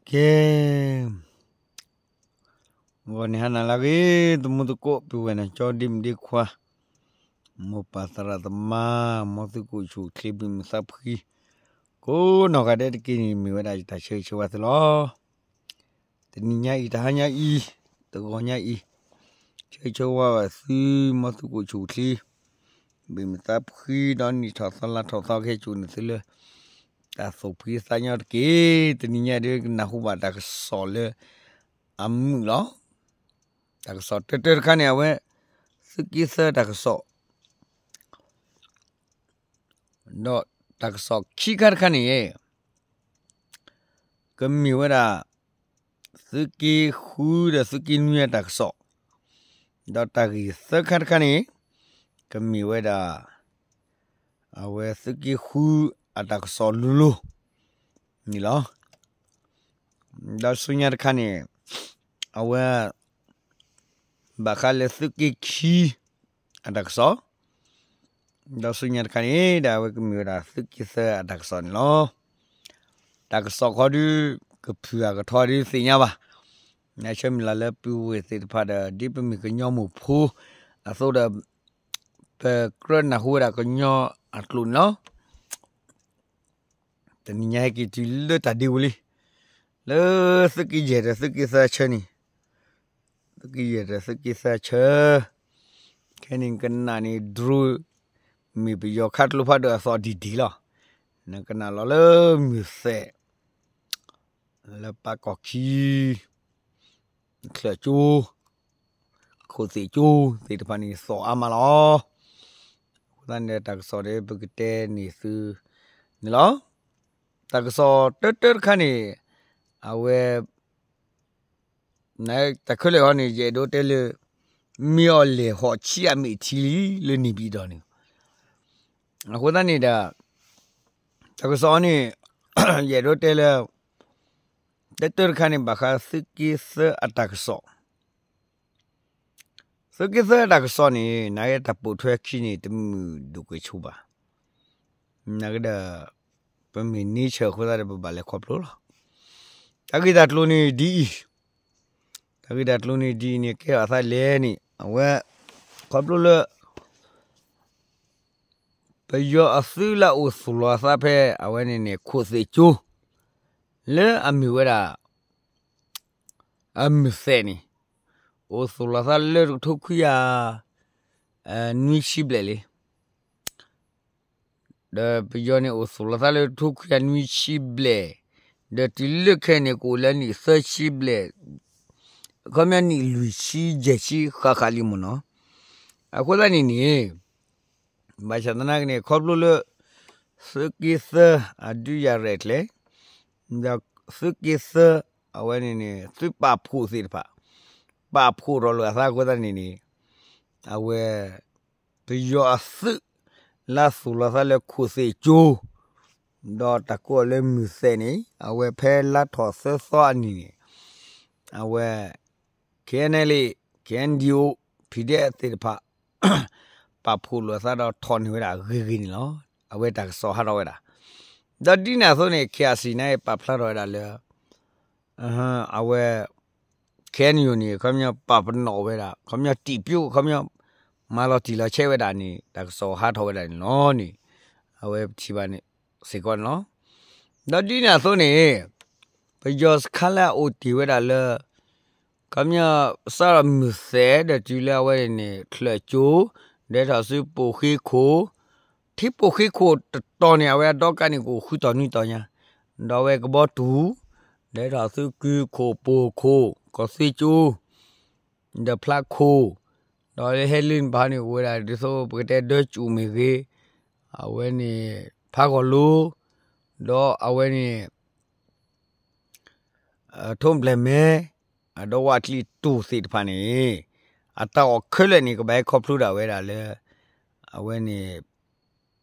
ကဲ, ဂီၤန့ၣ်ဟါနၤလၢအဂ့ၤ သမူသကိး ပုၢ်ဝဲၢ်နီၢ်ကၠီ ဒ့မုၣ်ဒ့ခွါ, မိၢ်ပၢ်သရၣ်သမါ, မ်သုကအိၣ်ဆူၣ်အိၣ်ချ့ ဘၣ်မုာ်သးဖှံ, ကိးနီၢ်ဂၤဒဲးတက့ၢ်န့ၣ် မ့ၢ်ဝဲဒၣ်ယတၢ်ဆၢဂ့ၤဆၢဝါသုလီၤ. တနံၤညါအံၤ တဟါညါအံၤ, တဂီၤညါအံၤ, ဆၢဂ့ၤဆၢဝါဘၣ်သု, မ်သုကအိၣ်ဆူၣ်အိၣ်ချ့ ဘၣ်မုာ်သးဖှံ ဒီးနံၣ်ထီၣ်သီလါထီၣ်သီ ကဟဲစိာ်န့ၢ်သုလၢ တၢ်သူၣ်ဖှံသးညီတက့ၢ်. တနံၤညါဒုးကနၢ်ဟူဘၣ်တၢ်ကစီၣ်လၢအမုာ်လီၤ. တၢ်ကစီၣ်တၢတၢတခါန့ၣ် အဝဲ သုးက့သၢတၢ်ကစီၣ် ဒီးတၢ်ကစီၣ်ခံခါတခါန့ၣ် ကမ့ၢ်ဝဲဒၣ် သုးက့ဃုဒီးသုးက့နွံအတၢ်ကစီၣ်, ဒီးတၢ်ဂ့ၢ်သၢခါတခါန့ၣ် ကမ့ၢ်ဝဲဒၣ် အဝဲသုးက့ဃုအတၢ်ကစီၣ်လိၤလိၤန့ၣ်လီၤ. ဒီးဆူညါတခါန့ၣ် အဝဲ ဘၣ်ဃးလၢသုးက့ခံအတၢ်ကစီၣ်, ဒီးဆူညါတခါန့ၣ် ဒီးအဝဲကမ့ၢ်ဝဲဒၣ်သုးက့သၢအတၢ်ကစီၣ်န့ၣ်လီၤ. တၢ်ကစီၣ်ခီဒုး ကဖုၣ်အကထီဒုးသ့ၣ်ညါဘၣ်. နဆၢမုၢ်လၢ်လၢပုၢ်ဝဲၢ်သ့ၣ်တဖၣ်ဒီး ဒ်ပမ့ၢ်ကညီမိၢ်ဖိအသိးဒီး ပကြၢးနၢ်ဟူဝဲဒၣ်ကညီအကျိာ်န့ၣ်လီၤ. တနံၤညါဟဲက့ၤတုၤလၢတၢ်ဒ့ဝံၤလံ, လၢသုးက့ယဲၢ်ဒီးသုးက့သၢအဆၢန့ၣ်, သုးက့ယဲၢ်ဒီးသုးက့သၢအဆၢ, ခဲန့ၣ်ကနၣ်န့ၣ် drone မ့ၢ်ပယီၤခးကျိဖးဒိၣ်အသီၣ်ဒံးဒံးလီၤ. နကနၣ်လီၤလၢမုၢ်သဲး လၢပၢ်ကီၢ်ခံ ချၢၣ်ကၠိ ခိၣ်သ့ၣ်ကၠိသ့ၣ်တဖၣ်န့ၣ် သီၣ်အါမးလီၤ. အဃိသတးန့ၣ် တၢ်ကစီၣ်ဒီးပကတဲန့ၢ်သုန့ၣ်လီၤ. တၢ်ကစီၣ်တၢတၢတခါန့ၣ် အဝဲ တၢ်ခဲလၢာ်ဟီန့ၣ် ယအဲၣ်ဒိးတဲလၢ မ့ၢ်အီၤလဲၣ်ဟီၣ်ဆံးအမဲာ်ထံလံလၢန့ၣ်ဘံၣ်ဒီးန့ၣ်, အဃိသတးန့ၣ်ဒီး တၢ်ကစီၣ်န့ၣ် ယအဲၣ်ဒိးတဲလၢ တၢတၢတခါန့ၣ် ဘၣ်ဃးသုးက့သၢအတၢ်ကစီၣ်, သုးက့သၢအတၢ်ကစီၣ်န့ၣ် နာ်က့တၢ်ပိာ်ထွဲခံန့ၣ် တမုာ်ဒိၣ်ကွဲးဆိဘၣ်. နာ်က့ဒီး ပမ့ၢ်န့ဆၢၣ်အဃိသတးဒီး ပဘၣ်လဲၤခီဖျိလီၤ. တၢ်ဂ့ၢ်တၢ်ကျိၤန့ၣ်ဒ်အံၤ, တၢ်ဂ့ၢ်တၢ်ကျိၤန့ၣ်ဒ်အံၤန့ၣ် ကဲထီၣ်အသးလဲၣ်န့ၣ် အဝဲ ခီဖျိလၢ ပယီၤအသုးလၢအအိၣ်သူၣ်လီၤအသးဖဲအဝဲန့ၣ်န့ၣ် ခိၣ်သ့ၣ်ကၠိ လၢအမ့ၢ်ဝဲဒၣ် အမုၢ်သဲးန့ၣ် အိၣ်သူၣ်လီၤသးလၢတကထိခွံကယၤ နွံဆံဘျဲၣ်လံ. ဒီးပယီၤန့ၣ်အိၣ်သူၣ်လီၤသးလၢတကထိခွံကယၤနွံဆံဘျဲၣ်, ဒီးတုၤလၢခဲအံၤန့ၣ် ကအိၣ်လၢနံၣ်သၢဆံဘျဲၣ်, ခီပညီနံၣ်လွံၢ်ဆံယဲၢ်ဆံဃၣ်ဃၣ်လံမ့ၢ်နီၤ. အဃိသတးန့ၣ်န့ၣ် ဘၣ်ဆၣ်သနာ်က့န့ၣ် ခီဖျိလၢ သုးက့သၢအဒုးယၤရဲၣ်ကျဲၤ, ဒီးသုးက့သၢ အဝဲန့ၣ်န့ၣ် သုးပာ်ဖှိၣ်သ့ၣ်တဖၣ် ပာ်ဖှိၣ်ထီၣ်လိာ်အသးအဃိသတးန့ၣ်န့ၣ် အဝဲ ပယီၤအသုး လၢအသူၣ်လီၤသးလၢခိၣ်သ့ၣ်ကၠိ ဒီးတၢ်ကိးအီၤလၢမုၢ်သဲးန့ၣ် အဝဲဖဲလါထီၣ်သၢသီအနံၤန့ၣ် အဝဲ K N L A, K N D O, P D F သ့ၣ်တဖၣ် ပာ်ဖှိၣ်လိာ်အသးဒီးထီၣ်န့ၢ်ဝဲဒၣ်ဂ့ၤဂ့ၤန့ၣ်လီၤ. အဝဲတၢ်ကစီၣ်ဟးထီၣ်ဝဲဒၣ် ဒီးဒ်န့ၣ်အသိးန့ၣ် K I C န့ၣ် ပာ်ဖျါထီၣ်ဝဲဒၣ်လၢ အဝဲ K N U န့ၣ် ခီပညီပာ်ပနီၣ်ဝဲဒၣ် ခီပညီတံာ်ပျိ ခီပညီ မၤလီၤတံၢ်လီၤဆဲးဝဲဒၣ်န့ၣ် တၢ်ကစီၣ်ဟးထီၣ်ဝဲဒၣ်န့ၣ်လီၤန့ၣ် အဝဲပထံၣ်ဘၣ်န့ၣ် စ့ၢ်ကီးန့ၣ်လီၤ. ဒီးဒ်န့ၣ်အသိးန့ၣ် ပယီၤစခါလၢအအိၣ်တ့ၢ်ဝဲဒၣ်လၢ ခီပညီ စးထီၣ်မုၢ်သဲးဒီးတုၤလၢအဝဲန့ၣ်န့ၣ် ချၢၣ်ကၠိ ဒဲထီၣ်ဆူပိာ်ဃ့ခိၣ် ထံပိာ်ဃ့ခိၣ်တတီၤန့ၣ် အဝဲအဒီကါန့ၣ်ကအိၣ်ဃုတီၤနွံတီၤညါ, ဒီးအဝဲကဘီတူၢ် ဒဲထီၣ်ဆူကုခိၣ် ပိာ်ခိၣ် ကီၢ်သ့ကၠိ ဒီးဖျါခိၣ်, ဒီးလၢဟဲလၢန့ၣ်ဘၣ်န့ၣ် အိၣ်ဝဲဒၣ်ဒ်သိးပကတဲဒၢကၠူၣ်မ့ၢ်ဂ့ၤ, အဝဲန့ၣ် ဖးဂီၤလိ, ဒီးအဝဲန့ၣ် ထိၣ်ဘျဲၣ်မဲ ဒီးဝးကျံတူၢ်သ့ၣ်တဖၣ်န့ၣ် အတၢ်အီၣ်ခဲလၢာ်န့ၣ် ကဘၣ်ဟဲခီဖျိဒၣ်ဝဲဒၣ်လၢ အဝဲန့ၣ်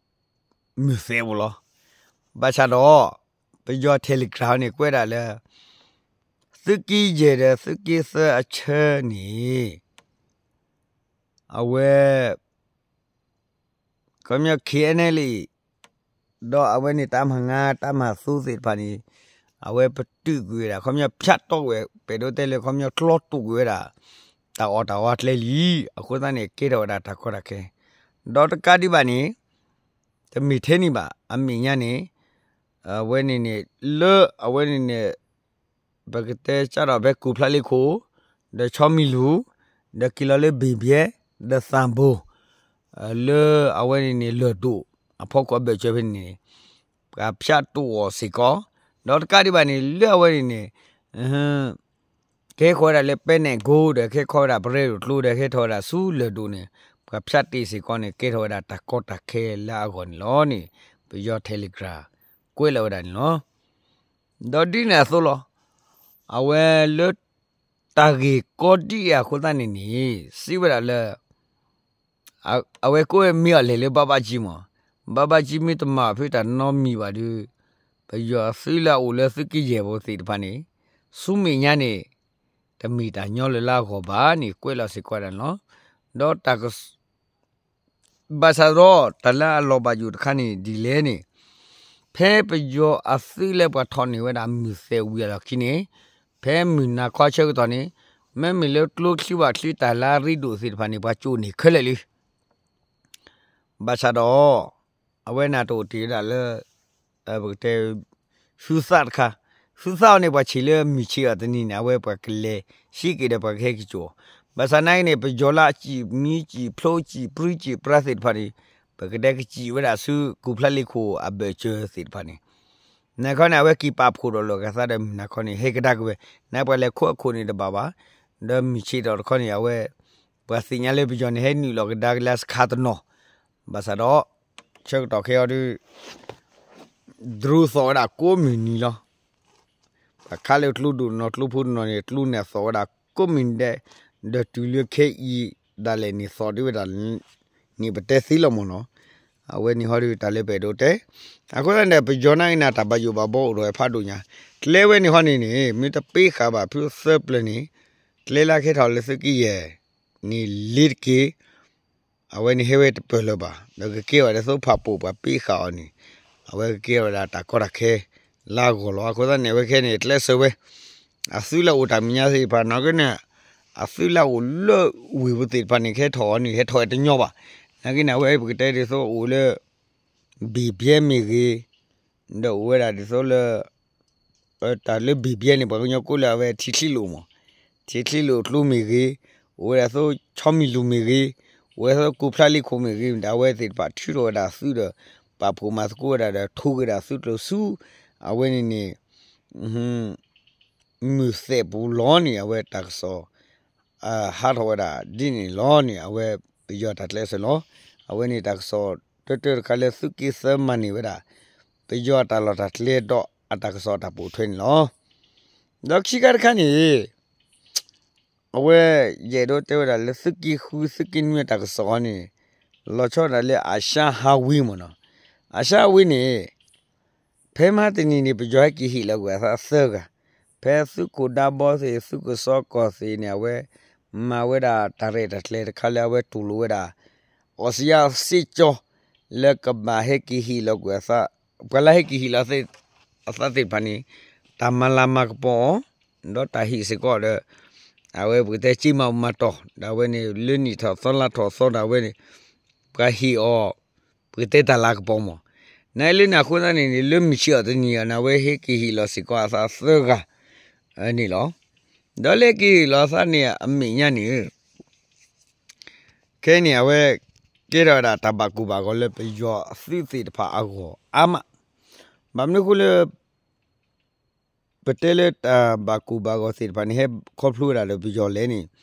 မုၢ်သဲးပူၤလီၤ. ဘၣ်ဆၣ်ဒီး ပယီၤ Telegram န့ၣ် ကွဲးဒၣ်လၢ သုးက့ယဲၢ်ဒီးသုးက့သၢအဆၢန့ၣ် အဝဲ ခီပညီ K N L A ဒီးအဝဲန့ၣ် တၢ်မၤငါ တၢ်မၤသူသ့ၣ်တဖၣ်န့ၣ် အဝဲပတုာ်ကွံာ်ဝဲဒၣ် ခီပညီဖၠးတီၢ်ကွံာ် ပအဲၣ်ဒိးတဲလၢခီပညီကျီတိာ်ကွံာ်ဝဲဒၣ် တၢ်အီၣ်တၢ်အီကျဲလံ, အဃိသတးန့ၣ် ကဲထီၣ်ဝဲဒၣ်တၢ်ကီတၢ်ခဲ, ဒီးတကးဒံးဘၣ်န့ၣ် တမ့ၢ်ထဲန့ၣ်ဘၣ် အမဲာ်ညါန့ၣ် အဝဲန့ၣ်န့ၣ် လၢအဝဲန့ၣ်န့ၣ် ပကတဲစးထီၣ်ဖဲကူၣ်ဖျါလ့ခိၣ် ဒီးဆီမံၤလူၤ ဒီးက့ၤလီၤလၢဘ့ၣ်ဘျဲ ဒီးသၣ်ဘိ လၢအဝဲန့ၣ်န့ၣ် လၢၢ်ဒိၣ်အဖီခိၣ်အဘၢၣ်စၢၤဖဲန့ၣ်န့ၣ် ပှၤဖၠးတိၢ်အီၤစ့ၢ်ကီး, ဒီးတကးဒံးဘၣ်န့ၣ် လၢအဝဲန့ၣ်န့ၣ် ကဟဲဃီၤဝဲဒၣ်လၢပဲနဲၣ်ကိဒီး ကဟဲခီဝဲဒၣ်ပရဲဒိၣ်ကျိဒီး ကဟဲထီၣ်ဝဲဒၣ်ဆူလၢၢ်ဒိၣ်န့ၣ် ပှၤဖၠးတ့ၢ်စ့ၢ်ကီးန့ၣ် ကဲထီၣ်ဝဲဒၣ်တၢ်ကီတၢ်ခဲလၢအဂီၢ်န့ၣ်လီၤန့ၣ် ပယီၤ Telegram ကွဲးလီၤဝဲဒၣ်န့ၣ်လီၤ. ဒီးဒ်န့ၣ်အသိးလီၤ. အဝဲလၢ တၢ်ဂ့ၢ်ကီဒ်အံၤအဃိသတးန့ၣ်န့ၣ် စံးဝဲဒၣ်လၢ အဝဲကိးဝဲမ့ၢ်အီၤလဲၤလၢဘၣ်ဘၣ်ကၠံမး, ဘၣ်ဘၣ်ကၠံမ့ၢ်တမၤဖုတၢ်နီတမံၤဘၣ်ဒီး ပယီၤအသုးလၢအအိၣ်လၢသုးက့ယဲၢ်ပူၤသ့ၣ်တဖၣ်န့ၣ် ဆူမဲာ်ညါန့ၣ် တမ့ၢ်တၢ်ညီလၢၤလၢအဂီၢ်ဘၣ်န့ၣ် ကွဲးလီၤစ့ၢ်ကီးဝဲဒၣ်န့ၣ်လီၤ. ဒီးတၢ်က ဘၣ်ဆၣ်ဒီး တၢ်လၢအလီၤဘၣ်ယိၣ်တခါန့ၣ်ဒ်လဲၣ်န့ၣ် ဖဲပယီၤအသုးလၢပှၤထီၣ်န့ၢ်ဝဲဒၣ်မုၢ်သဲးဝံၤအလီၢ်ခံန့ၣ် ဖဲမုၢ်နၤခီဆၢကတီၢ်န့ၣ် မ့မ့ၢ်လၢကျိချံဝၣ်ချံတၢ်လၢအရ့ဒိၣ်သ့ၣ်တဖၣ်န့ၣ် ပှၤကၠိၣ်န့ၢ်ခဲလၢာ်လံ ဘၣ်ဆၣ်ဒီး အဝဲန့ၣ်တအိၣ်တ့ၢ်ဝဲဒၣ်လၢ ပကတဲ သုသၣ်တခါ, သုသၣ်အီၤန့ၣ် ပှၤဆံးလၢမုၢ်ဆံးအီၤတနံၤန့ၣ် အဝဲပှၤကလဲၤဆံးက့ၤဒီးပှၤကဟဲက့ၤကၠိၣ်, ဘၣ်ဆၣ်နာ်က့န့ၣ် ပယီၤလၢအစံၣ်မံစံၣ်ဖျိစံၣ်ပြံစံၣ်ပြါသ့ၣ်တဖၣ်န့ၣ် ပကတဲကစံၣ်ဝဲဒၣ်ဆူကူၣ်ဖျါလ့ခိၣ်အဘၢၣ်စၢၤသ့ၣ်တဖၣ်န့ၣ် နခီန့ၣ် အဝဲက့ၤပာ်ဖှိၣ်ဒီးလိာ်က့ၤသးဒီးမုၢ်နၤခီန့ၣ် ဟဲကဒါက့ၤဝဲ, နပှၤလဲၤခိးအခိၣ်န့ၣ်တဘၣ်ဘၣ်, ဒီးမုၢ်ဆံးတၢ်တခီန့ၣ် အဝဲ ပှၤသ့ၣ်ညါလၢပယီၤန့ၣ် ဟဲနုာ်လီၤကဒါက့ၤလၢစခါတနီၤ, ဘၣ်ဆၣ်ဒီး ဆၢကတီၢ်ခဲအံၤဒီး drone သီၣ်ဝဲဒၣ်ကိးမုၢ်နံၤလီၤ. ပှၤခးလၢကျိဒိၣ်တနီၤကျိဖိတနီၤန့ၣ် ကျိန့ၣ်အသီၣ်ဝဲဒၣ်ကိးမုၢ်နံၤဒဲး, ဒီးတုၤလၢခဲအံၤဒၣ်လဲာ်န့ၣ်သီၣ်ဒံးဝဲဒၣ်န့ၣ် ပတဲသ့လီၤမ့ၢ်နီၤ. အဝဲန့ၣ်ဟီဒီးတၢ်လၢပအဲၣ်ဒိးတဲ, အဃိသတးန့ၣ် ပယီၤနာ်က့န့ၣ် တၢ်ဘၣ်ယိၣ်ဘၣ်ဘီအိၣ်ဒီးဝဲဖးဒိၣ်ညါ, ကျဲဝဲန့ၣ်ဟီန့ၣ်န့ၣ် မ့ၢ်တပ့ဃာ်ဘၣ်ဖုသၢပျၢၤန့ၣ် ကျဲလၢကဟဲထီၣ်လၢသုးက့ယဲၢ်န့ၣ် လ့ၤတက့ၢ် အဝဲန့ၣ်ဟဲဝဲတပၢၢ်လၢၤဘၣ်, ဒီးကကဲဝဲဒၣ်သိးဖးပိာ်ပှၤပ့ဃာ်အီၤန့ၣ် အဝဲကကဲဝဲဒၣ်တၢ်ကီတၢ်ခဲ လၢအဂီၢ်လီၤ. အဃိသတးန့ၣ် အဝဲခဲန့ၣ် ကျဲးစၢးဝဲ အသုးလၢအအိၣ်တၢ်မဲာ်ညါသ့ၣ်တဖၣ် နာ်က့န့ၣ် အသုးလၢအအိၣ်လၢဝ့ၢ်ပူၤသ့ၣ်တဖၣ်န့ၣ် ကဟဲထီၣ်အီၤန့ၣ် ဟဲထီၣ်ဝဲတညီဘၣ်. နာ်က့န့ၣ် အဝဲပကတဲဒ်သိးအိၣ်လၢ ဘ့ၣ်ဘျဲမ့ၢ်ဂ့ၤ, ဒီးအိၣ်ဝဲဒၣ်ဒ်သိးလၢ တၢ်လၢဘ့ၣ်ဘျဲန့ၣ် ပှၤကညီကိးလၢအဝဲထံချံလိာ်မး, ထံချံလိာ်အကျိမ့ၢ်ဂ့ၤ, အိၣ်ဝဲဒၣ်သိးဆီမံၤလူၤမ့ၢ်ဂ့ၤ, အိၣ်ဝဲဒၣ်သိးကူၣ်ဖျါလ့ခိၣ်မ့ၢ်ဂ့ၤ, ဒီးအဝဲသ့ၣ်တဖၣ်ထုးထီၣ်ဝဲဒၣ်သုးဒီး ပာ်ဖှိၣ်မၤသကိးဝဲဒၣ်ဒီး ထိးက့ၤဒၣ်သုးကျိၤဆူ အဝဲန့ၣ်န့ၣ် မုၢ်သဲးပူၤလီၤန့ၣ် အဝဲတၢ်ကစီၣ် ဟးထီၣ်ဝဲဒၣ်ဒ်န့ၣ်လီၤန့ၣ် အဝဲပယီၤတၢ်ကျဲးစၢးလီၤ. အဝဲန့ၣ်တၢ်ကစီၣ်တၢတၢတခါလၢသုးက့သၢမၤန့ၢ်ဝဲဒၣ် ပယီၤအတၢ်လီၢ်တၢ်ကျဲဒီးအတၢ်ကစီၣ်တၢ်ပိာ်ထွဲန့ၣ်လီၤ. ဒီးခံခါတခါန့ၣ် အဝဲယအဲၣ်ဒိးတဲဝဲဒၣ်လၢသုးက့ဃုသုးက့နွံအတၢ်ကစီၣ်အီၤန့ၣ် လီၤဆီဒၣ်လၢ Asia Highway မ့ၢ်နီၤ, Asia Highway န့ၣ် ဖဲမဟါတနံၤန့ၣ် ပယီၤဟဲက့ၤဟ့ၣ်လီၤကွံာ်အသးသၢဂၤ, ဖဲသုးခိၣ်ဒါဘီသ့ၣ် သုးကစီကီၢ်သ့ၣ်န့ၣ် အဝဲမၤဝဲဒၣ်တၢ်ရဲၣ်တၢ်ကျဲၤတခါလၢအဝဲတူၢ်လိာ်ဝဲဒၣ် အီစံယါစ့ကၠီ လၢကဘၣ်ဟဲက့ၤဟ့ၣ်လီၤကွံာ်အသး, ပှၤလၢဟဲက့ၤဟ့ၣ်လီၤအသးသ့ၣ်တဖၣ်န့ၣ် တၢ်မၤလၤမၤကပီၤအီၤ, ဒီးတၢ်ဟ့ၣ်စ့ၢ်ကီးဒီး အဝဲပကတဲစ့မၤမၤတီၢ် ဒီးအဝဲန့ၣ် လၢနံၣ်ထီၣ်သီလါထီၣ်သီဒီးအဝဲန့ၣ် ပှၤဟ့ၣ်အီၤ ပကတဲတၢ်လၤကပီၤမး, နလၢန့ၣ်အဃိသတးန့ၣ်န့ၣ် လၢမုၢ်ဆ့ၣ်အီၤတနံၤအီၤန့ၣ် အဝဲဟဲက့ၤဟ့ၣ်လီၤစ့ၢ်ကီးအသးသၢဂၤန့ၣ်လီၤ. ဒီးလၢက့ၤဟ့ၣ်လီၤအသးန့ၣ်အမဲာ်ညါန့ၣ် ခဲအံၤန့ၣ် အဝဲ ကဲထီၣ်ဝဲဒၣ်တၢ်ဘၣ်ကိၢ်ဘၣ်ဂီၤလၢပယီၤအသုးသ့ၣ်တဖၣ်အဂီၢ်အါမး, ဘၣ်မနုၤအဃိလၢ ပတဲလၢတၢ်ဘၣ်ကိၢ်ဘၣ်ဂီၤသ့ၣ်တဖၣ်န့ၣ် ဟဲခီဖျိဝဲဒၣ်ဒီးပယီၤလဲၣ်န့ၣ်,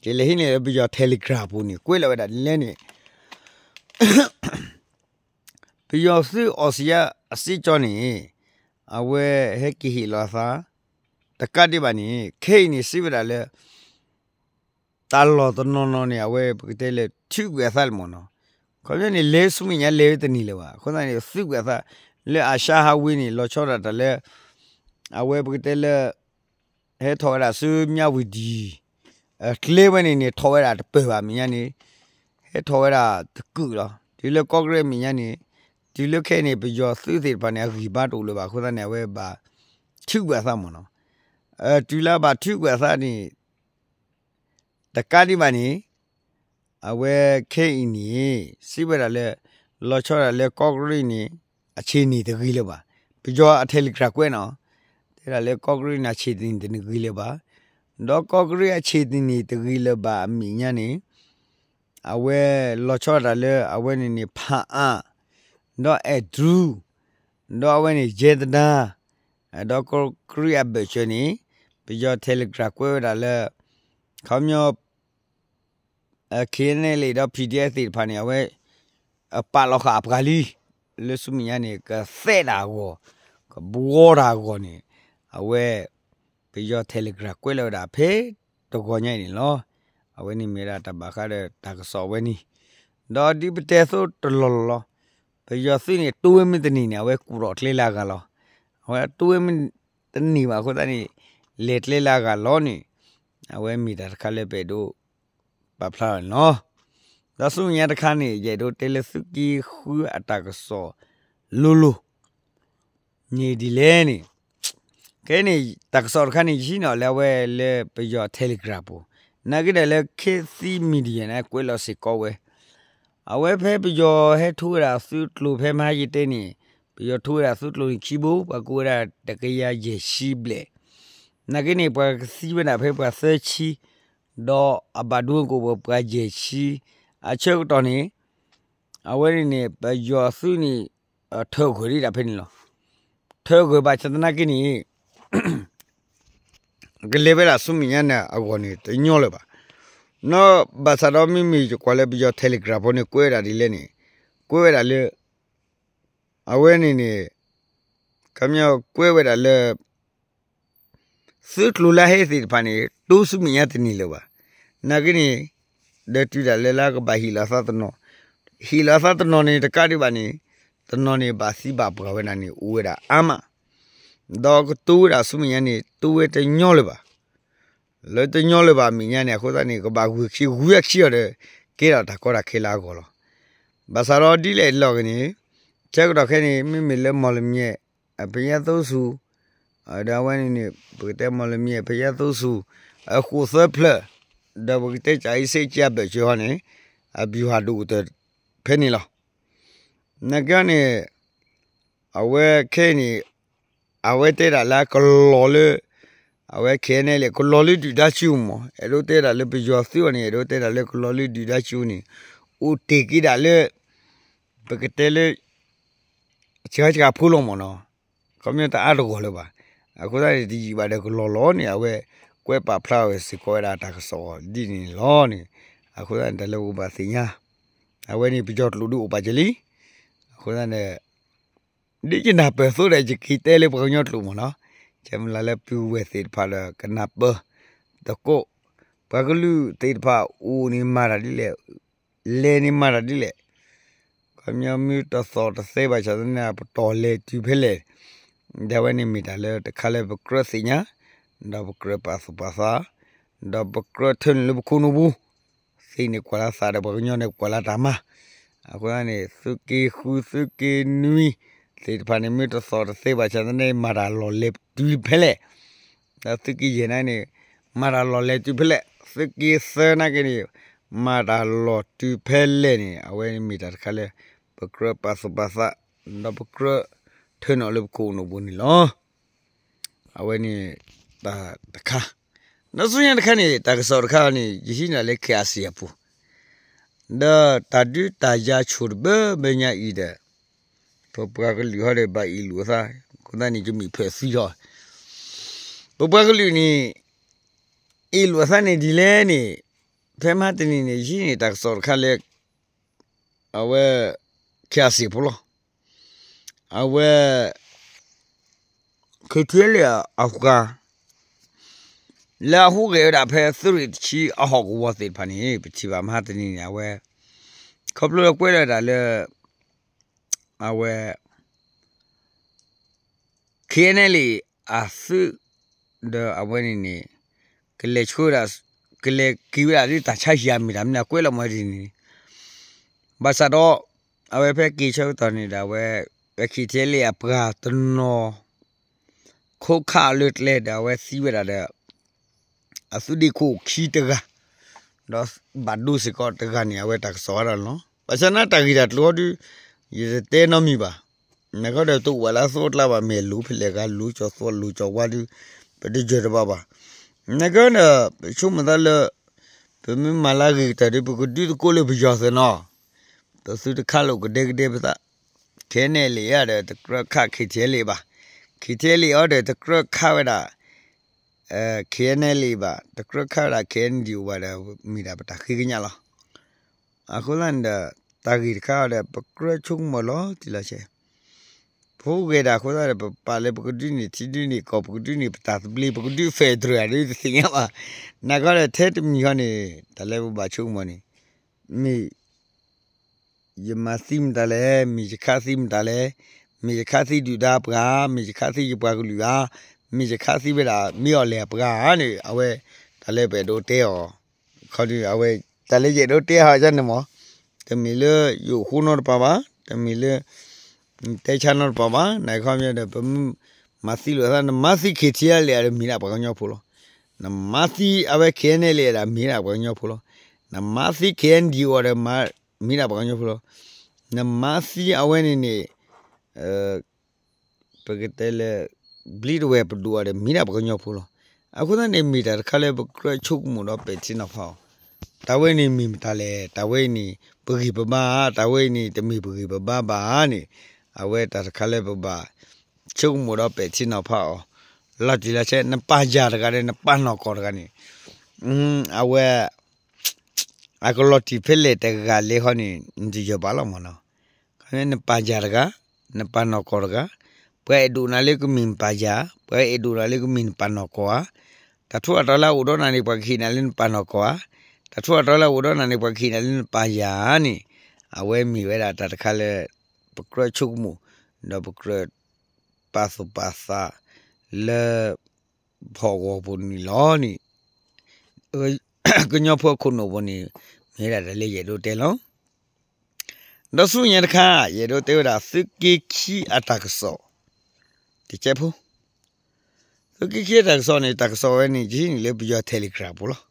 ယလဲၤဟံးန့ၢ်လၢပယီၤ Telegram ပူၤန့ၣ် ကွဲးလီၤဝဲဒၣ်ဒ်လဲၣ်န့ၣ် ပယီၤသုးအီစံယါအစ့ကၠီန့ၣ် အဝဲဟဲက့ၤဟ့ၣ်လီၤအသး တကးဒံးဘၣ်န့ၣ် ခဲအံၤန့ၣ် စံးဝဲဒၣ်လၢ တၢ်လီၢ်တနီၤနီၤန့ၣ် အဝဲပကတဲလၢထုးကွံာ်အသးလၢမ့ၢ်နီၤ, ခီပညီန့ၣ် လဲၤဆူမဲာ်ညါလဲၤဝဲတန့ၢ်လၢၤဘၣ်. အဃိသတးန့ၣ် ထုးကွံာ်အသး လၢ Asia Highway န့ၣ် လီၤဆီဒၣ်တၢ်လၢ အဝဲပကတဲလၢ ဟဲထီၣ်ဝဲဒၣ်ဆူမၠၣ်ဝတံၤ ကျဲဝဲန့ၣ်န့ၣ် ထီၣ်ဝဲဒၣ်တပၢၢ်ဘၣ်မဲာ်ညါန့ၣ် ဟဲထီၣ်ဝဲဒၣ်တကုာ်လီၤ. တုၤလၢကီၢ်ကရ့ၣ်မဲာ်ညါန့ၣ် တုၤလၢခဲအံၤန့ၣ် ပယီၤသုးသ့ၣ်တဖၣ်န့ၣ် အဂံၢ်ဘါတအိၣ်လၢၤဘၣ်. အဃိသတးန့ၣ် အဝဲဘၣ် ဘၣ်ထုးကွံာ်အသးမ့ၢ်နီၤ, တုၤလၢအဘၣ်ထုးကွံာ်အသးန့ၣ် တကးဒံးဘၣ်န့ၣ် အဝဲခဲအံၤန့ၣ် စံးဝဲဒၣ်လၢ လီၤဆီဒၣ်တၢ်လၢကီၢ်ကရံၣ်န့ၣ် အဆံးန့ၣ်တဂ့ၤလၢၤဘၣ်. ပယီၤအ Telegram ကွဲးနီၤ, တဲဒၣ်လၢကီၢ်ကရံၣ်န့ၣ် အဆံးန့ၣ်တဂ့ၤလၢၤဘၣ်, ဒီးကီၢ်ကရံၣ်အဆံးန့ၣ်တဂ့ၤလၢၤဘၣ်အမဲာ်ညါန့ၣ် အဝဲလီၤဆီဒၣ်တၢ်လၢအဝဲန့ၣ်န့ၣ် ဖၣ်အၣ်, ဒီးအဲၣ်ဒရူ, ဒီးအဝဲန့ၣ် ယဲတဒါ, ဒီးကီၢ်ကရံၣ်အဘၢၣ်စၢၤန့ၣ် ပယီၤ Telegram ကွဲးဝဲဒၣ်လၢ ခီပညီ KNLA ဒီး PDF သ့ၣ်တဖၣ်န့ၣ် အဝဲ အပာ်လီၤဃာ်အပှၤလံ, လၢဆူမဲာ်ညါန့ၣ် ကသဲးတၢ်အဂီၢ်, ကဘှီတၢ်အဂီၢ်န့ၣ် အဝဲ ပယီၤ Telegram ကွဲးလီၤဝဲဒၣ်ဖဲတဂီၤညါအံၤန့ၣ်လီၤ. အဝဲန့ၣ်မ့ၢ်ဝဲဒၣ်တၢ်ဘၣ်ဃးဒီးတၢ်ကစီၣ်အဝဲန့ၣ်, ဒီးဒ်ပတဲအသိးတလီၢ်လီၢ်လီၤ, ပယီၤသုးန့ၣ် တိဝဲမ့ၢ်တန့ၢ်န့ၣ် အဝဲကူၣ်ထီၣ်ကျဲလၢအဂၤလီၤ. အဝဲတိဝဲမ့ၢ်တန့ၢ်ဘၣ်အဃိသတးန့ၣ် လဲၤကျဲလၢအဂၤလီၤန့ၣ် အဝဲမ့ၢ်တၢ်တခါလၢပအဲၣ်ဒိး ပာ်ဖျါထီၣ်န့ၣ်လီၤ. ဒီးဆူမဲာ်ညါတခါန့ၣ် ယအဲၣ်ဒိးတဲလၢသုးက့ဃုအတၢ်ကစီၣ်လိၤလိၤ န့ၣ်ဒ်လဲၣ်န့ၣ်, ခဲအံၤန့ၣ် တၢ်ကစီၣ်တခါန့ၣ် ယဟံးန့ၢ်အီၤလၢအဝဲလၢပယီၤ Telegram ပူၤ, နာ်က့ဒၣ်လၢ ခေတ်သစ် Media န့ၣ် ကွဲးလီၤစ့ၢ်ကီးဝဲ အဝဲဖဲပယီၤဟဲထိဝဲဒၣ်သုးကျိၤဖဲမဟါယတဲန့ၣ်, ပယီၤထိဝဲဒၣ်သုးကျိၤန့ၣ်ခံဘိ, ပှၤကိးဝဲဒၣ်တကယၤယဲၢ်ဆံဘျဲၣ်, နာ်က့န့ၣ် ပှၤကသံဝဲဒၣ်ဖဲပှၤသၢဆံ, ဒီးအဘၣ်ဒိကိးပှၤယဲၢ်ဆံ, အဆၢကတီၢ်န့ၣ် အဝဲန့ၣ်န့ၣ် ပယီၤသုးန့ၣ် ထၢၣ်ဂၢၢ်ဒံးဒၣ်ဖဲန့ၣ်လီၤ. ထၢၣ်ဂၢၢ်ဘၣ်ဆၣ်သနာ်က့န့ၣ် ကလဲၤဝဲဒၣ်ဆူမဲာ်ညါန့ၣ်အဂီၢ်န့ၣ် တညီလၢၤဘၣ်. နီၢ်ဘၣ်ဆၣ်ဒီးမ့မ့ၢ်ယကွၢ်လၢပယီၤ Telegram ဖိန့ၣ် ကွဲးဝဲဒၣ်ဒ်လဲၣ်န့ၣ်, ကွဲးဝဲဒၣ်လၢ အဝဲန့ၣ်န့ၣ် ခီပညီကွဲးဝဲဒၣ်လၢ သုးကျိၤလၢဟဲသ့ၣ်တဖၣ်န့ၣ် တိဆူမဲာ်ညါတန့ၢ်လၢၤဘၣ်. နာ်က့န့ၣ် ဒီးတုၤဒၣ်လဲာ်လၢကဘၣ်ဟ့ၣ်လီၤအသးတနီၤ, ဟ့ၣ်လီၤအသးတနီၤန့ၣ် တကးဒံးဘၣ်န့ၣ် တနီၤန့ၣ်ဘၣ်သံဘၣ်ပှၢ်ဝဲဒၣ်န့ၣ် အိၣ်ဝဲဒၣ်အါမး, ဒီးကတိၤဝဲဒၣ်ဆူမဲာ်ညါန့ၣ် တိဝဲတညီလၢၤဘၣ်. လၢတညီလၢၤဘၣ်အမဲာ်ညါန့ၣ် အဃိသတးန့ၣ် ကဘၣ်ဂုာ်ခံဂုာ်ခံအီၤဒီး ကဲထီၣ်တၢ်ကီတၢ်ခဲလၢအဂီၢ်လီၤ. ဘၣ်ဆၣ်ဒီးဒ်လဲၣ်တလီၢ်ဂ့ၤန့ၣ် ဆၢကတီၢ်ခဲအံၤန့ၣ် မ့မ့ၢ်လၢမီၢ်လမၠဲၣ် အဖယါသိဆူၣ်, ဒီးအဝဲန့ၣ်န့ၣ် ပကတဲမီၢ်လမၠဲၣ် ဖယါသိဆူၣ် အဃိးသၢဖျၢၣ်, ဒီးပကတဲကၠၤအံၤစ့ၢ်ကီးအဘၢၣ်စၢၤဟီန့ၣ် အဗျူဟာဒိၣ်ကတၢၢ်ဖဲန့ၣ်လီၤ. နာ်က့န့ၣ် အဝဲခဲအံၤန့ၣ် အဝဲတဲဒၣ်လၢကလီၤလၢ အဝဲခဲအံၤန့ၣ် ကလီၤလၢဒုၣ်ဒါစုပူၤမး, အဲၣ်ဒိးတဲဒၣ်လၢပယီၤသုးအီၤန့ၣ် အဲၣ်ဒိးတဲဒၣ်လၢကလီၤလၢဒုၣ်ဒါစုပူၤန့ၣ် အိၣ်တ့ၢ်က့ၤဒၣ်လၢ ပကတဲလၢ စှၤစှၤဖိလီၤမးနီၤ, ခီပညီတအါတဂီၢ်လၢၤဘၣ်. အဃိသတးန့ၣ် တယံာ်ဘၣ်ဒီးကလီၤလီၤန့ၣ် အဝဲကွဲးပာ်ဖျါဝဲစ့ၢ်ကီးဝဲဒၣ်တၢ်ကစီၣ်ဒ်န့ၣ်လီၤန့ၣ်, အဃိသတးန့ၣ် တၢ်လၢပကဘၣ်သ့ၣ်ညါ အဝဲန့ၣ်ပယီၤကျိာ်ဒုးအိၣ်ပာ်စၢၤလံ. အဃိသတးန့ၣ် ဒ်ယနၢ်ပၢၢ်အသိးဒီး ယက့ၤတဲလၢပှၤကညီကျိာ်မးနီၤ, ကဲမုၢ်လၢ်လၢပုၢ်ဝဲၢ်သ့ၣ်တဖၣ်ဒီးကနၢ်ပၢၢ်သကိး, ပှၤကလုာ်သ့ၣ်တဖၣ်အိၣ်န့ၣ်မၤတၢ်ဒ်လဲၣ်, လဲၤန့ၣ်မၤတၢ်ဒ်လဲၣ်, ခီပညီမ့ၢ်တသီၣ်တသဲဘၣ်ဆၣ်သနာ်က့ ပတီၢ်လဲၤတုၤဖဲလဲၣ်, ဒ်အဝဲန့ၣ်မ့ၢ်တၢ်လၢတခါလၢပကြၢးသ့ၣ်ညါ, ဒီးပကြၢးပာ်သူၣ်ပာ်သး, ဒီးပကြၢးထၢနုာ်လၢပခိၣ်နူာ်ပူၤ သ့ၣ်န့ၣ်ကွၢ်လၢသးဒီးပှၤကညီန့ၣ်ကွၢ်လၢတၢ်မၤ, အဃိသတးန့ၣ် သုးက့ဃု သုးက့နွံ သ့ၣ်တဖၣ်န့ၣ် မ့ၢ်တသီၣ်တသဲဘၣ်ဆၣ်သနာ်က့ မၤတၢ်လီၢ်လဲၤတုၤဖဲလဲၣ်, ဒီးသုးက့ယဲၢ်န့ၣ် မၤတၢ်လီၢ်လဲၤတုၤဖဲလဲၣ်, သုးက့သၢနာ်က့န့ၣ် မၤတၢ်လီၢ်တုၤဖဲလဲၣ်န့ၣ် အဝဲမ့ၢ်တၢ်တခါလၢ ပကြၢးပာ်သူၣ်ပာ်သး, ဒီးပကြၢးထၢနုာ်လၢပခိၣ်နူာ်ပူၤန့ၣ်လီၤ. အဝဲန့ၣ်တၢ်တခါ, ဒီးဆူညါတခါန့ၣ် တၢ်ကစီၣ်တခါန့ၣ် ယဟံးန့ၢ်လၢ KIC အပူၤ, ဒီးတၢ်ဒုးတၢ်ယၤဆိၣ်တဘၢဘၢညါအံၤဒီး ပပှၤကလုာ်ဟီဒီးဘၣ်အ့ၣ်လိာ်အသး, အဃိသတးန့ၣ် ယမ့ၢ်ဖၢၣ်သံဟီ, ပပှၤကလုာ်န့ၣ် အ့ၣ်လိာ်အသးန့ၣ်ဒ်လဲၣ်န့ၣ် ဖဲမဟါတနံၤန့ၣ် ယဟံးန့ၢ်တၢ်ကစီၣ်တခါလၢ အဝဲ KIC ဖိလီၤ. အဝဲ KTLA အပှၤ လၢအဟူးဂဲၤဝဲဒၣ်ဖဲသုးရ့ၣ်တဆံအဟီၣ်ကဝီၤသ့ၣ်တဖၣ်န့ၣ် ပထံၣ်ဘၣ်မဟါတနံၤန့ၣ် အဝဲ ခီဖျိလၢကွဲးလီၤဝဲဒၣ်လၢ အဝဲ KNLA အသုး ဒီးအဝဲန့ၣ်န့ၣ် ကလဲၤဆှၢဝဲဒၣ် ကလဲၤက့ၤဝဲဒၣ်လၢတၢ်ဆါဟံၣ်အမ့ၢ်တၢ်မနုၤအကွဲးလီၤမးဒ်န့ၣ်န့ၣ်, ဘၣ်ဆၣ်ဒီး အဝဲဖဲက့ၤဆၢကတီၢ်န့ၣ်ဒီး အဝဲ KTLA အပှၤတနီၤ ခိးခးအီၤလၢကျဲဒီး အဝဲသံဝဲဒၣ်ဒီး အသုးဒ့ခိၣ်ခံတဂၤ, ဒီးဘၣ်ဒိစ့ၢ်ကီးတဂၤန့ၣ် အဝဲတၢ်ကစီၣ်ဝဲဒၣ်လီၤ. ဘၣ်ဆၣ်သနာ်က့တၢ်ဂ့ၢ်တၢ်ကျိၤဟီဒုး ယတတဲနီတမံၤဘၣ်. နကဒီးတအိၣ်ဝဲလၢအသီအကျါဘၣ်, မ့ၢ်လိၤဖဲလဲၣ်ဂၤ, လိၤကၠီၤသီလိၤကၠီၤဝါဒုး ပတယၢၤတဘၣ်ဘၣ်. နကဒီး ပဆိကမိၣ်သးလၢ ပမ့ၢ်မၤလၢအဂ့ၤကတၢၢ်ဒီး ပကဒုးသကိးလၢပယီၤသ့နီၤ. ပသုတခးလိာ်ကဒဲကဒဲပသး, ခဲန့ၣ်လံဧါဒီး တကြၢးခး ခံထံလံဘၣ်, ခံထံလံအီၤဒီး တကြၢးခးဝဲဒၣ် ခဲန့ၣ်လံဘၣ်, တကြၢးခးဝဲဒၣ် ခဲန့ၣ်ဒံးအိၣ်ဘၣ်ဒီး မ့ၢ်ဒၣ်ပတၢ်ဃ့ကညးလီၤ. အဃိသတးန့ၣ်ဒီး တၢ်ဂ့ၢ်တခါအီၤဒီး ပကြၢးဆိကမိၣ်လီၤတံၢ်လီၤဆဲး ဖိဂဲၤဒၣ်အဃိသတးဒီး ပပာ်လၢပကဒုးန့ၢ်ထံဒုးန့ၢ်ကီၢ်, ပကဒုးန့ၢ်ပတၢ်သဘျ့, ပကဒုး federal ဒ်တသ့ၣ်ညါဘၣ်. နကဒီးထဲတမံၤဃီန့ၣ် တၢ်လၢပဘၣ်ဆိကမိၣ်န့ၣ် မ့ၢ် ယမၤသံမတၤလဲၣ်, မ့ၢ်ယခးသံမတၤလဲၣ်, မ့ၢ်ယခးသံဒုၣ်ဒါပှၤ, မ့ၢ်ယခးသံယပှၤကလုာ်ဧါ, မ့ၢ်ယခးသံဝဲဒၣ် မ့ၢ်အီၤလဲၣ်အပှၤဧါန့ၣ် အဝဲ တၢ်လၢပအဲၣ်ဒိးတဲအီၤ ခီဒုး အဝဲ တၢ်လၢယအဲၣ်ဒိးတဲအီၤန့ၣ်မ့ၢ် တမ့ၢ်လၢယအိၣ်ဃိနီတပၤဘၣ်, တမ့ၢ်လၢ တဲဆါနီတပၤဘၣ်, နခီပညီဒီး ပမၤသံလိာ်သး နမၤသံ ခံထံလံဒီး မ့ၢ်ဒၣ်ပှၤကညီဖိလီၤ. နမၤသံအဝဲ ခဲန့ၣ်လံဒီး မ့ၢ်ဒၣ်ပှၤကညီဖိလီၤ. နမၤသံ ခဲန့ၣ်ဒံးအီၤဒီး မ့ၢ်ဒၣ်ပှၤကညီဖိလီၤ. နမၤသံအဝဲန့ၣ်န့ၣ် ပကတဲလၢ ဘျံးတဝဲၢ်ပဒိၣ်အီၤဒီး မ့ၢ်ဒၣ်ပှၤကညီဖိလီၤ. အဃိသတးန့ၣ် မ့ၢ်တၢ်တခါလၢပကြၢးဆိကမိၣ်ဒီးပဲာ်ထံနီၤဖးအီၤ, တၢ်ဝဲန့ၣ်မ့ၢ်မတၤလဲၣ်, တၢ်ဝဲန့ၣ် ပဂံၢ်ပဘါဧါ, တၢ်ဝဲန့ၣ် တမ့ၢ်ပဂံၢ်ပဘါဘၣ်န့ၣ် အဝဲတၢ်တခါလၢပဘၣ်ဆိကမိၣ်ဒီးပဲာ်ထံနီၤဖးအီၤ လီၤတံၢ်လီၤဆဲး. နပာ်ယၤတဂၤဒီး နပာ်နီၢ်ကီၢ်တဂၤန့ၣ် အဝဲ အကလီၤတံၢ်ဖဲလဲၣ်တဂၤလဲၣ်ဃီန့ၣ် နတယၢၤဘၣ်လီၤမ့ၢ်နီၤ. ခီန့ၣ် နပာ်ယၤတဂၤ, နပာ်နီၢ်ကီၢ်တဂၤ, ပှၤအဲၣ်ဒိးနၤလၢကမ့ၢ်နပာ်ယၤ, ပှၤအဲၣ်ဒိးနၤလၢကမ့ၢ်နပာ်နီၢ်ကီၢ်ဧါ, တၢ်ထူးတၢ်တီၤလၢအအိၣ်ဒီးနၤန့ၣ် ပှၤကဟ့ၣ်နၤလၢနပာ်နီၢ်ကီၢ်ဧါ, တၢ်ထူးတၢ်တီၤလၢအအိၣ်ဒီးနၤန့ၣ် ပှၤကဟ့ၣ်နၤလၢနပာ်ယၤန့ၣ် အဝဲမ့ၢ်ဝဲဒၣ်တၢ်တခါလၢ ပကြၢးဆိကမိၣ် ဒီးပကြၢးပာ်သူၣ်ပာ်သးလၢ ဟီၣ်ကဝီၤပူၤန့ၣ်လီၤန့ၣ် ကညီဖိအခိၣ်နူာ်ပူၤန့ၣ် မ့ၢ်ဝဲဒၣ်တၢ်လၢယအဲၣ်ဒိးတဲလီၤ. ဒီးဆူညါတခါ ယအဲၣ်ဒိးတဲဝဲဒၣ် သုးက့ခံအတၢ်ကစီၣ် တကဲဖိ, သုးက့ခံအတၢ်ကစီၣ်န့ၣ် တၢ်ကစီၣ်ဝဲန့ၣ် ယဟံးန့ၢ်လၢပယီၤ Telegram ပူၤလီၤ.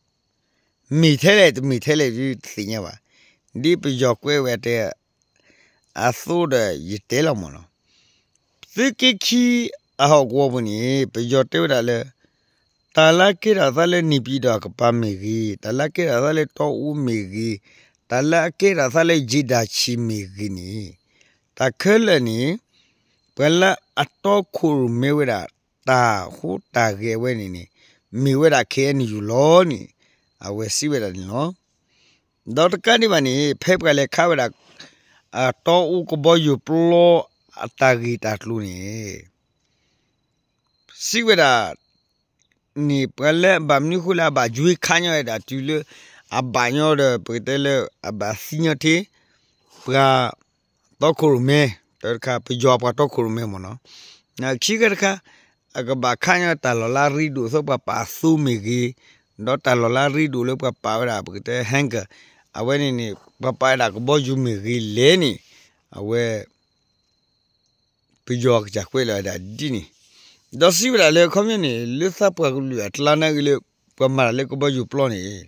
မ့ၢ်ထဲလဲၣ်တမ့ၢ်ထဲလဲၣ်ဒုးတသ့ၣ်ညါဘၣ်. ဒ်ပယီၤကွဲးဝဲတဲ အသိးဒီးယတဲလီၤမ့ၢ်နီၤ. သုးက့ခံအဟီၣ်ကဝီၤပူၤန့ၣ် ပယီၤတဲဝဲဒၣ်လၢ တၢ်လၢအကဲထီၣ်သးလၢ နေပြည်တော် အကပၤမ့ၢ်ဂ့ၤ, တၢ်လၢအကဲထီၣ်သးလၢတီအူမ့ၢ်ဂ့ၤ, တၢ်လၢအကဲထီၣ်သးလၢ ရေတာ်ချီ မ့ၢ်ဂ့ၤန့ၣ် တၢ်ခဲလၢာ်န့ၣ် ပှၤလၢအတီခိၣ်ရိၣ်မဲဝဲဒၣ် တၢ်ဟူးတၢ်ဂဲၤဝဲန့ၣ်န့ၣ် မ့ၢ်ဝဲဒၣ် KNU လီၤန့ၣ် အဝဲစံးဝဲဒၣ်န့ၣ်လီၤ. ဒီးတကးဒံးဘၣ်န့ၣ် ဖဲပှၤလဲၤခးဝဲဒၣ် အတီအူကဘီယူၤပျီအတၢ်ဂ့ၢ်တၢ်ကျိၤန့ၣ် စံးဝဲဒၣ် န့ၣ် ပှၤလၢအဘၣ်မနုၤဃိလၢအဘၣ်ယွ့ခးညီဝဲဒၣ် တုၤလၢအဘၣ်ညီဒီး ပကတဲလၢအဘၣ်သံညီထံ ပှၤတီခိၣ်ရိၣ်မဲ တၢတခါ ပယီၤပှၤတီခိၣ်ရိၣ်မဲမ့ၢ်နီၤ. ခံခါတခါ အကဘၣ်ခးညီတၢ်လီၢ်လၢအရ့ဒိၣ်အသိး ပှၤပာ်အသိမ့ၢ်ဂ့ၤ, ဒီးတၢ်လီၢ်လၢအရ့ဒိၣ်လၢပှၤပာ်ဝဲဒၣ် ပကတဲ hangar အဝဲန့ၣ်န့ၣ် ပှၤပာ်ဝဲဒၣ်ကဘီယူၤမ့ၢ်ဂ့ၤလဲၣ်န့ၣ် အဝဲ ပယီၤကစၢ်ကွဲးလီၤဝဲဒၣ်ဒ်န့ၣ်, ဒီးစံးဝဲဒၣ်လၢအခီပညီန့ၣ် လၢသးပှၤကလုာ်အကျါန့ၣ်ဂ့ၤလၢ ပှၤမၤတၢ်လၢကဘီယူၤပျီန့ၣ်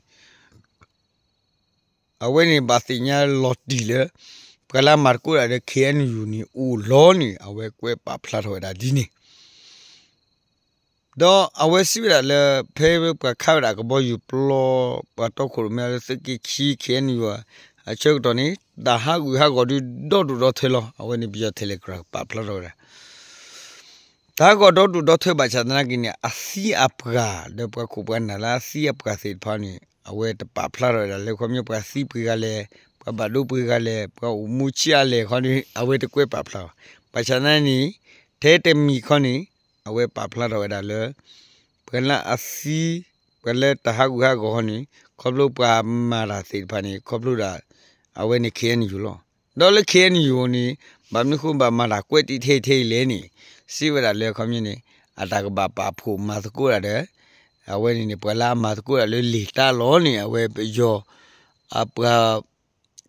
အဝဲန့ၣ်ဘၣ်သ့ၣ်ညါလီၤတံၢ်လၢ ပှၤလၢအမၤသကိးတၢ်ဒီး KNU န့ၣ် အိၣ်လီၤန့ၣ် အဝဲကွဲးပာ်ဖျါထီၣ်ဝဲဒၣ်ဒ်န့ၣ် ဒီးအဝဲစံးဝဲဒၣ်လၢ ဖဲပှၤခးဝဲဒၣ်ကဘီယူၤပျီ ပှၤတီခိၣ်ရိၣ်မဲလၢသုးက့ခံ KNU အဆၢကတီၢ်န့ၣ် တၢ်ဟးဂူာ်ဟးဂီၤဒုးဒီဒူၣ်ဒီထၢလီၤ. အဝဲန့ၣ်ပယီၤ Telegram ပာ်ဖျါထီၣ်ဝဲဒၣ် တၢ်ဟးဂီၤဒီဒူၣ်ဒီထၢဘၣ်ဆၣ်သနာ်က့န့ၣ် အသံအပှၤ ဒီးပှၤခိၣ်ပှၤနၢ်လၢအသံအပှၤသ့ၣ်တဖၣ်န့ၣ် အဝဲတပာ်ဖျါထီၣ်ဝဲဒၣ်လၢ ခီပညီပှၤသံပှဲၤဂၤလဲၣ်, ပှၤဘၣ်ဒိပှဲၤဂၤလဲၣ်, ပှၤအိၣ်မူဆံးအါလဲၣ်ခီန့ၣ် အဝဲတကွဲးပာ်ဖျါဘၣ်. ဘၣ်ဆၣ်သနာ်န့ၣ် ထဲတမံၤခီန့ၣ် အဝဲပာ်ဖျါထီၣ်ဝဲဒၣ်လၢ ပှၤလၢအသံ ပှၤလၢတၢ်ဟးဂူာ်ဟးဂီၤခီန့ၣ် ခီဖျိပှၤမၤတၢ်သ့ၣ်တဖၣ်န့ၣ် ခီဖျိဒၣ် အဝဲန့ၣ် KNU လီၤ. ဒီးလၢ KNU န့ၣ် ဘၣ်မနုၤဃိဘၣ်မၤတၢ်ကွဲးတံာ်ထဲအံၤထဲအံၤလဲၣ်န့ၣ် စံးဝဲဒၣ်လၢခီပညီန့ၣ် အတၢ်ကဘၣ်ပာ်ဖှိၣ်မၤသကိးတၢ်ဒီး အဝဲန့ၣ်န့ၣ် ပှၤလၢအမၤသကိးတၢ်လၢလံာ်တၢ်လီၢ်န့ၣ် အဝဲပယီၤ အပှၤ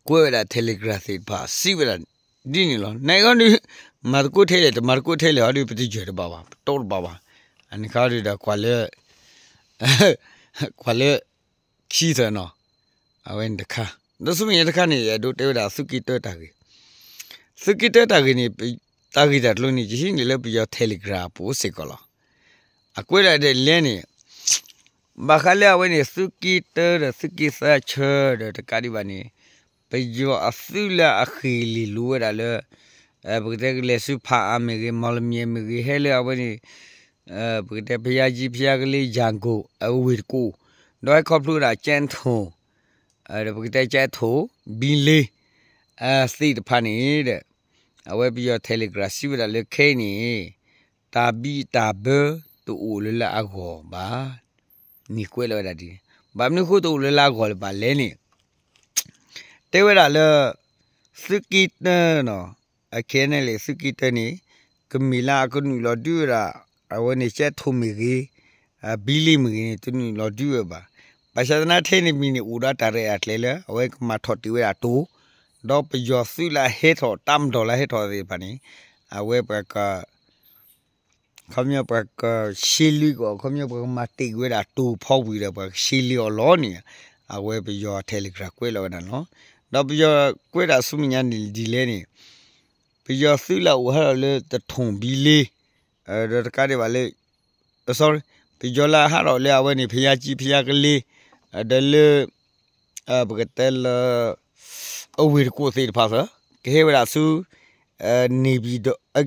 ကွဲးဝဲဒၣ် Telegram သ့ၣ်တဖၣ် စံးဝဲဒၣ်ဒ်န့ၣ်လီၤ. နဂီၢ်ဒုး မၤသကိးထဲလဲၣ် တမၤသကိးထဲလဲၣ်ဟီဒုး ပတယၢၤတဘၣ်ဘၣ်, ပတီတဘၣ်ဘၣ်. အန့ၣ်ခါဒုးဒီး ကွၢ်လၢ ကွၢ်လၢ ခံသၢနီၤ, အဝဲန့ၣ်တခါ, ဒီးဆူမဲာ်ညါတခါန့ၣ် အဲၣ်ဒိးတဲဝဲဒၣ်သုးက့တၢတၢ်ဂ့ၢ်, သုးက့တၢတၢ်ဂ့ၢ်န့ၣ် တၢ်ဂ့ၢ်တၢ်ကျိၤန့ၣ် ယဟံးန့ၢ်လၢပယီၤ Telegram ပူၤစ့ၢ်ကီးလီၤ. အကွဲးဒၣ်ဒ်လဲၣ်န့ၣ် ဘၣ်ဃးလၢအဝဲန့ၣ် သုးက့တၢဒီးသုးက့သၢဆၢဒီးတကးဒံးဘၣ်န့ၣ် ပယီၤအသုးလၢအဃ့ၢ်လ့ၢ်လိၤဝဲဒၣ်လၢ ပကတဲကလဲၤဆူဖၣ်အါမ့ၢ်ဂ့ၤ မီၢ်လမၠဲၣ်မ့ၢ်ဂ့ၤ ဟဲလၢအဝဲန့ၣ် ပကတဲဘုရားကြီး ဘုရားကလေး ရန်ကုန် အဝ့ၢ်တကူၣ်, ဒီးဟဲခီဖျိဝဲဒၣ်ကၠဲထိၣ် ဒီးပကတဲကၠဲထိၣ် ဘံလ့ သ့ၣ်တဖၣ်န့ၣ်ဒီး အဝဲပယီၤ Telegram စံးဝဲဒၣ်လၢခဲအံၤန့ၣ် တၢ်ဘံၣ်တၢ်ဘၢတအိၣ်လၢလၢအဂီၢ်ဘၣ် န့ၣ်ကွဲးလီၤဝဲဒၣ်ဒ်န့ၣ်, ဘၣ်မနုၤဃိတအိၣ်လၢလၢအဂီၢ်လၢၤဘၣ်လဲၣ်န့ၣ် တဲဝဲဒၣ်လၢ သုးက့တၢနီၤ, အခဲအံၤန့ၣ်လံ သုးက့တၢန့ၣ် ကမ့ၢ်လၢအကနုာ်လီၤဒုးဝဲဒၣ် အဝဲန့ၣ်ကၠဲထိၣ်မ့ၢ်ဂ့ၤ ဘံလ့မ့ၢ်ဂ့ၤန့ၣ် တနုာ်လီၤဒုးဝဲဘၣ်. ဘၣ်ဆၣ်သနာ်ထဲန့ၣ်မံၤန့ၣ် အိၣ်ဒီးတၢ်ရဲၣ်တၢ်ကျဲၤလၢ အဝဲကမၤထီၣ်တ့ၢ်ဝဲဒၣ်တိၤ, ဒီးပယီၤသုးလၢအဟဲထီၣ် တၢ်မၤဒီးလၢဟဲထီၣ်သ့ၣ်တဖၣ်န့ၣ် အဝဲပှၤက ခီပညီပှၤကရှဲလ့ကီး ခီပညီပှၤကမၤတ့ၢ်ဝဲဒၣ်တိၤဖီဝံၤဒီး ပှၤကရှဲလ့အီၤလီၤန့ၣ် အဝဲပယီၤ Telegram ကွဲးလီၤဝဲဒၣ်လီၤ. ဒီးပယီၤကွဲးဒၣ်ဆူမဲာ်ညါန့ၣ်ဒ်လဲၣ်န့ၣ် ပယီၤသုးလၢအအိၣ်ဟးထီၣ်လၢတထိၣ်ဘံလ့ ဒီးတကးဒံးဘၣ်လၢ sorry ပယီၤလၢအဟးထီၣ်လၢအဝဲန့ၣ် ဘုရားကြီး ဘုရားကလေး ဒီးလၢ ပကတဲလၢ အဝ့ၢ်တကူၣ်သ့ၣ်တဖၣ်သၢ ကဟဲဝဲဒၣ်ဆူ န့ၣ်ပံၤဒီး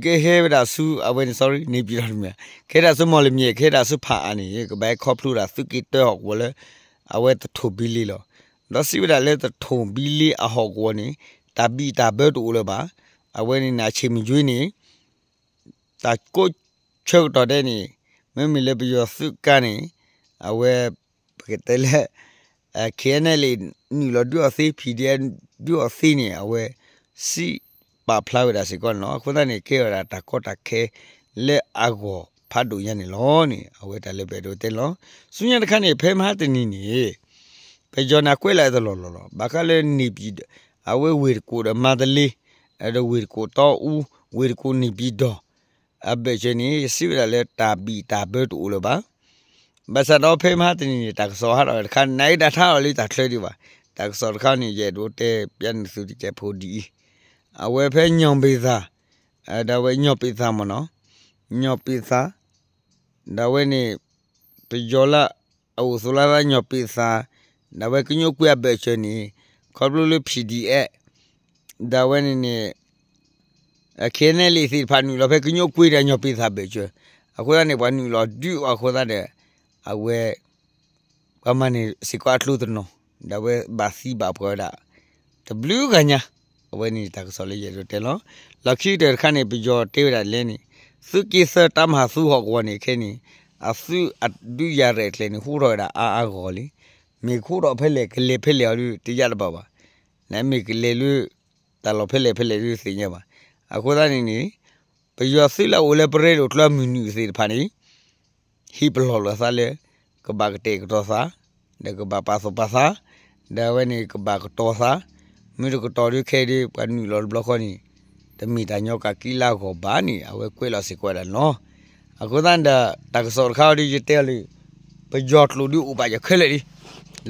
ကဟဲဝဲဒၣ်ဆူ အဝဲန့ၣ် sorry န့ၣ်ပံၤဒီးတမ့ၢ် ကဟဲဒၣ်ဆူမီၢ်လမၠဲၣ် ကဟဲဒၣ်ဆူဖၣ်အါန့ၣ် ကဘၣ်ဟဲခီဖျိဒၣ်သုးက့တၢဟီၣ်ကဝီၤလၢ အဝဲတထိၣ်ဘံလ့လီၤ. ဒီးစံးဝဲဒၣ်လၢတထိၣ်ဘံလ့အဟီၣ်ကဝီၤန့ၣ် တၢ်ဘံၣ်တၢ်ဘၢတအိၣ်လၢၤဘၣ်. အဝဲန့ၣ်န့ၣ် အဆ့ၣ်မုၢ်ကွ့န့ၣ် တၢ်ကိးဆၢကတီၢ်ဒဲးန့ၣ် မ့မ့ၢ်လၢပယီၤသုးကါန့ၣ် အဝဲ ပကတဲလၢ ခဲအံၤန့ၣ်လံ နုာ်လီၤဒုးအီၤသ့ ဖံးဒဲး ဒုးအီၤသ့န့ၣ် အဝဲစံးပာ်ဖျါဝဲဒၣ်စ့ၢ်ကီးန့ၣ်လီၤ. အဃိသတးန့ၣ် ကဲဝဲဒၣ်တၢ်ကီတၢ်ခဲလၢအဂီၢ်ဖးဒိၣ်ညါန့ၣ်လီၤန့ၣ် အဝဲတၢ်လၢပအဲၣ်ဒိးတဲလီၤ. ဆူညါတခါန့ၣ် ဖဲမဟါတနံၤန့ၣ် ပယီၤန့ၣ်ကွဲးလီၤတလီၢ်လီၢ်လီၤ. ဘၣ်ဃးလၢန့ၣ်ပံၤ အဝဲဝ့ၢ်တကူၣ်ဒီးမါတလ့ ဒီးဝ့ၢ်တကူၣ်တီအူ ဝ့ၢ်တကူၣ်န့ၣ်ပံၤဒီး အဘၢၣ်စၢၤန့ၣ် စံးဝဲဒၣ်လၢတၢ်ဘံၣ်တၢ်ဘၢတအိၣ်လၢၤဘၣ်. ဘၣ်ဆၣ်ဒီးဖဲမဟါတနံၤန့ၣ် တၢ်ကစီၣ်ဟးထီၣ်ဝဲတခါ နအံၤဒၣ်ထါအီၤလၢတၢ်ချၢဒံးဘၣ်. တၢ်ကစီၣ်တခါန့ၣ် ယအဲၣ်ဒိးတဲပျဲနုာ်သုတကဲးဖိဒ်အံၤ, အဝဲဖဲညီၣ်ပ့ၤသၣ် ဒီးအဝဲညီၣ်ပ့ၤသၣ်မ့ၢ်နီၤ, ညီၣ်ပ့ၤသၣ် ဒီးအဝဲန့ၣ် ပယီၤလၢအအိၣ်သူၣ်လၢသးညီၣ်ပ့ၤသၣ် ဒီးအဝဲကညိကွ့အဘၢၣ်စၢၤန့ၣ် ခီဖျိလၢ PDF ဒီးအဝဲန့ၣ်န့ၣ် ခဲအံၤန့ၣ်လံသ့ၣ်တဖၣ်နုာ်လီၤဖဲကညိကွ့ဒီးညီၣ်ပ့ၤသၣ်ဘၢၣ်စၢၤ, အဃိသတးန့ၣ် ပှၤနုာ်လီၤဒုးအီၤအဃိသတးဒီး အဝဲ ပှၤမၤန့ၢ်စ့ၢ်ကီးအကျိၤတနီၤ, ဒီးအဝဲဘၣ်သံဘၣ်ပှၢ်ဝဲဒၣ် တဘျုးဂၤညါ, အဝဲန့ၣ်တၢ်ကစီၣ်လၢယအဲၣ်ဒိးတဲလီၤ. လီၢ်ခံကတၢၢ်တခါန့ၣ် ပယီၤတဲဝဲဒၣ်လဲၣ်န့ၣ် သုးက့သၢတၢ်မၤသူဟီၣ်ကဝီၤန့ၣ် ခဲအံၤန့ၣ် အသုးအဒုးယၤရဲၣ်ကျဲၤန့ၣ် ဟူထီၣ်ဝဲဒၣ်အါအါဂီၢ်ဂီၢ်လံ. မ့ၢ်ကဟူထီၣ်ဖဲလဲၣ်ကလဲၤဖဲလဲၣ်အီၤဒုး တယၢ်တဘၣ်ဘၣ်, နမ့ၢ်ကလဲၤလၢ တၢ်လီၢ်ဖဲလဲၣ်ဖဲလဲၣ်ဒုးသ့ၣ်ညါဘၣ်. အဃိသတးန့ၣ်န့ၣ် ပယီၤသုးလၢအအိၣ်လၢပရ့ဒိၣ်ကျါမုၢ်နုာ်သ့ၣ်တဖၣ်န့ၣ် ဟ့ၣ်ပလီၢ်လိာ်သးလၢ ကဘၣ်ကတဲာ်ကတီၤသး, ဒီးကဘၣ်ပာ်သူၣ်ပာ်သး, ဒီးအဝဲန့ၣ်ကဘၣ်ကတီၤသး, မ့ၢ်တကတီၤဒုးခဲအံၤဒုး ပှၤနုာ်လီၤတဘျီဃီန့ၣ် တမ့ၢ်တၢ်ညီကးက့လၢအဂီၢ်ဘၣ်န့ၣ် အဝဲကွဲးလီၤစ့ၢ်ကီးဝဲဒၣ်န့ၣ်လီၤ. အဃိသတးဒီး တၢ်ကစီၣ်တခါအံၤဒုး ယတဲအီၤလၢ ပယီၤကျိာ်ဒုးအိၣ်ဘၣ်ယၤခဲလၢာ်လံ,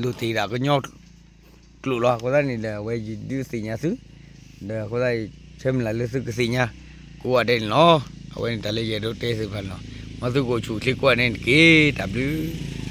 လိၣ်တ့ၢ်ဒၣ်ကညီကျိာ်လီၤ. အဃိသတးန့ၣ်ဒီး အဝဲယဒုးသ့ၣ်ညါသု ဒီးအဃိသတး ဆၢမုၢ်လၢ်လၢသုကသ့ၣ်ညါ ကိးဂၤဒဲးန့ၣ်လီၤ. အဝဲန့ၣ်တၢ်လၢယအဲၣ်ဒိးတဲသုတဖၣ်န့ၣ်လီၤ. မ်သုကအိၣ်ဆူၣ်အိၣ်ချ့ကိးဂၤဒဲးန့ၣ်တက့ၢ်. တၢ်ဘျုး